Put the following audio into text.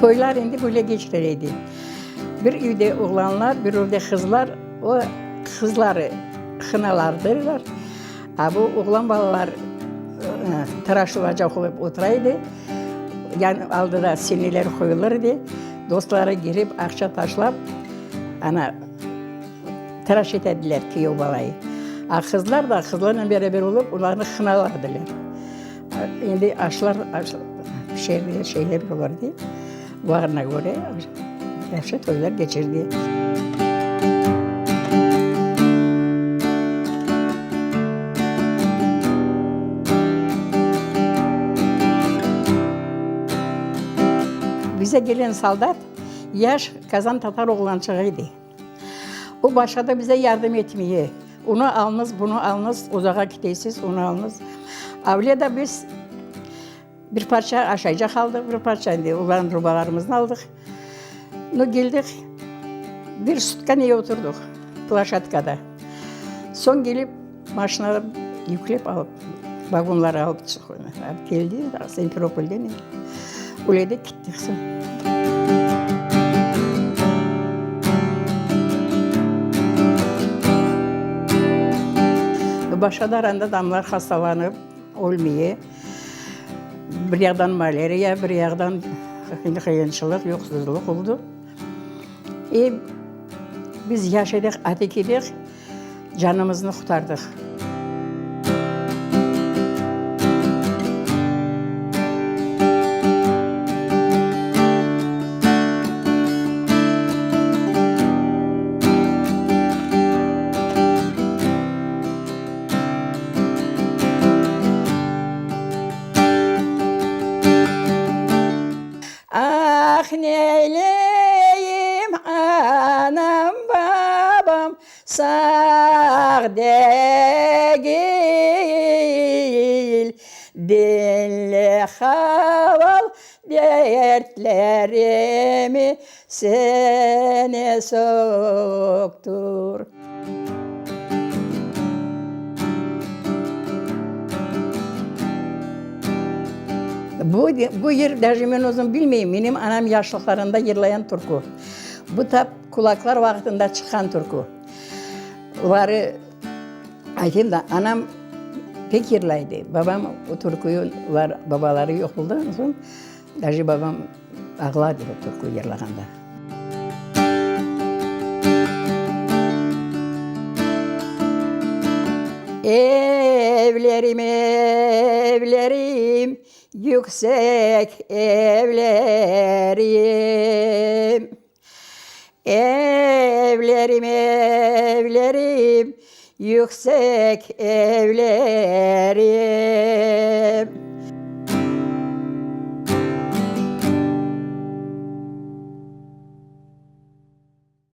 Toylar endi böyle keçirile edi. Bir üyde oğlanlar, bir üyde qızlar, o qızları hınalardırlar, a bu oğlan balalar tıraşılacaq olıp otura edi, yan aldıda seneler qoyulır edi, dostları kelip aqça taşlap, ana, tıraş ete ediler küyev balayı. A qızlar da qızlarnen beraber olıp olarnı hınalardılar. Endi aşlar pişerdiler, şeyler olar edi. Bularına köre yahşı toylar keçirdi. Bize gelen soldat yaş Kazan tatar oğlançığı edi. O başladı bize yardım etmeye. Onı alıñız, bunı alıñız, uzağa ketesiz, onı alıñız. Avle da biz bir parça aşaycaq aldıq, bir parça endi olarnıñ rubalarımıznı aldıq. Nu, keldik, bir sutka neye oturdıq ploşadkada. Soñ kelip maşinalar yüklep alıp, vagonlar alıp keldi Simferopolden, öyle de kettik soñ. Başqa da aranda adamlar hastalanıp ölmeye. Bir yaqtan malâriya, bir yaqtan qıyınçılıq, yoqsuzlıq oldı. E, biz yaş edik, atik edik, canımıznı qurtardıq. Ah, neyleyim, anam, babam sağ degil, Diñle haval dertlerimi, seni soqtur. Bu, bu yır daje men özüm bilmeyim, menim anam yaşlıqlarında yırlayan türkü. Bu tap kulaklar vaqtında çıqqan türkü. Oları aytayım da, anam pek yırlaydı. Babam o türküyü, olar babaları yoq oldı, soñ daje babam ağladı o türkü yırlağanda. Evlerim, evlerim, yüksek evlerim. Evlerim, evlerim, yüksek evlerim.